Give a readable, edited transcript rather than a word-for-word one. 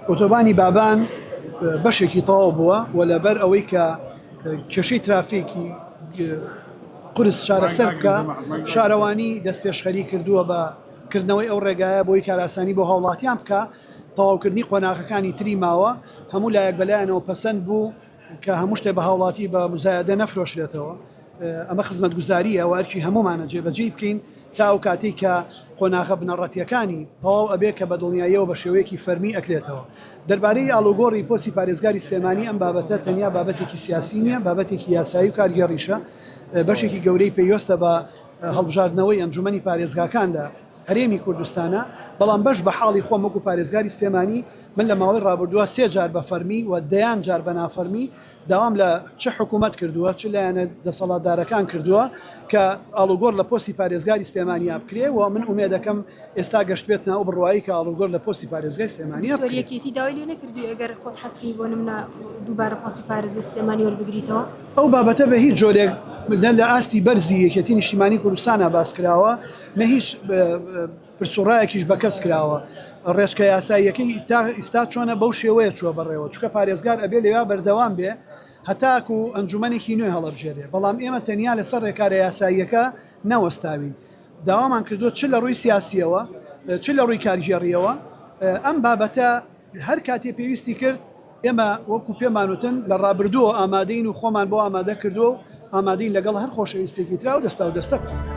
ئۆتۆبانی بابان بەشێکی تەواو بووە و لەبەر ئەوەی کە کێشەی ترافیکی قورس چارەسەر بکە شارەوانی دەستپێشخەری کردووە بە کردنەوەی ئەو ڕێگایە بۆی کارئاسانی بۆ هاوڵاتیان بکە تەواوکردنی قۆناغەکانی تری ماوە هەموو لایەک بەلایەنەوە پەسەند بوو کە هەموو شتێ بە هاوڵاتی بە مزایەدە نەفرۆشرێتەوە ئەمە خزمەتگوزارییە و ئەرکی هەموومانە جێبەجێی بکەین تا ئەو کاتەی کە قۆناغە بنەڕەتییەکانی تەواو ئەبێ کە بە دڵنیاییەوە بە شێوەیەکی فەرمی ئەکرێتەوە. دەربارەی ئاڵوگۆڕی پۆستی پارێزگاری سلێمانی ئەم بابەتە تەنیا بابەتێکی سیاسی نییە، بابەتێکی یاسایی و کارگێڕیشە، بەشێکی گەورەی پەیوەستە بە هەڵبژاردنەوەی ئەنجومەنی پارێزگاکان لە هەرێمی کوردستانە، بەڵام بەش بە حاڵی خۆم وەکو پارێزگاری سلێمانی من لە ماوەی ڕابردووە سێ جار بە فەرمی و دەیان جار بە نافەرمی داوام لە چ حکوومەت کردووە، چ لایەنە دەسەڵاتدارەکان کردووە کە ئاڵوگۆڕ لە پۆستی پارێزگاری سلێمانیا بکرێ و من ئومێدەکەم ئێستا گەشتبێتنە ئەو بڕوایەی کە ئاڵوگۆڕ لە پۆستی پارێزگای سلێمانیا دکتۆر بکرێ. یەکێتی داوای لێ نەکردووی ئەگەر خۆت حەزکەی بۆ نمونە دووبارە پۆستی پارێزگای سلێمانی وەربگریتەوە؟ ئەو بابەتە بە هیچ جۆرێک نە لە ئاستی بەرزی یەکێتی نیشتیمانی کوردستانا باس کراوە، نە هیچ پرس و ڕایەکیش بە کەس کراوە. ڕێچکە یاساییەکەی تا ئیستا چۆنە بەو شێوەیە چووە بەڕێوە، چونکە پارێزگار ئەبێ لەویا بەردەوام بێ هەتاکو ئەنجومەنێکی نوێ هەڵەبژێرێ، بەڵام ئێمە تەنیا لەسەر ڕێکارە یاساییەکە نەوەستاوین، داوامان کردووە چ لە ڕووی سیاسییەوە چ لە ڕووی کارگێڕییەوە ئەم بابەتە هەر کاتێ پێویستی کرد ئێمە وەکو پێمان وتن لە ڕابردووەوە ئامادەین و خۆمان بۆ ئامادە کردووە و ئامادەین لەگەڵ هەر خۆشەویستێکی ترا و دەستاودەستە بکەین.